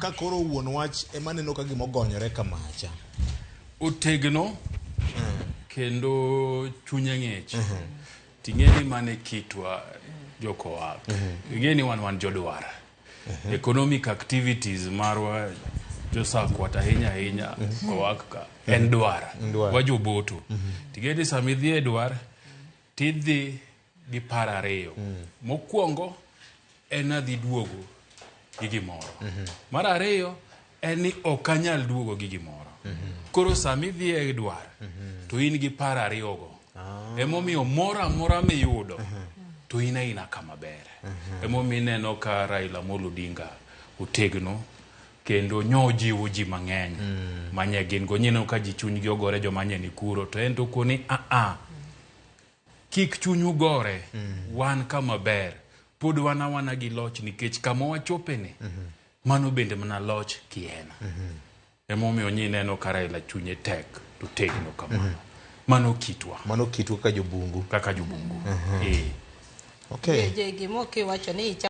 Ka koro wuon wach ema neno ka gima ogonyore kamacha. Otegno kendo chunye ng'ich. Ting'e ni mano e kitwa jokowak. Ing'e ni wan wan jodwar. Economic activities marwa josakwat ahinya ahinya kowak ka en dwar. Dwar. Wajoboto. Ting'e ni sama idhi e dwar tidhi gi paro ariyo. Mokwongo en adhi duogo gi gimoro. Mar ariyo en ni ok anyal duogo gi gimoro. Koro sama idhi e dwar to in gi paro ariyogo. Emomiyo moro amora miyudo to in aina kama ber. Emomiyo ineno ka Raila Amolo Odinga otegno kendo nyo jiwo ji mang'eny manye gin go. Ineno ka ji chunygi ogore joma nye ni kuro to en to okoni a a kik chunyu gore wan kama ber pod wan awana gi loch nikech kama wachopeni mano bende mana loch kiena. Emomiyo nyineno ka Raila chunye tek to tegno kamano. Mano kitwa. Mano kitwa kaka jobungu. Kaka jobungu. Eh. Okay. Je, gima okiwacho ni icha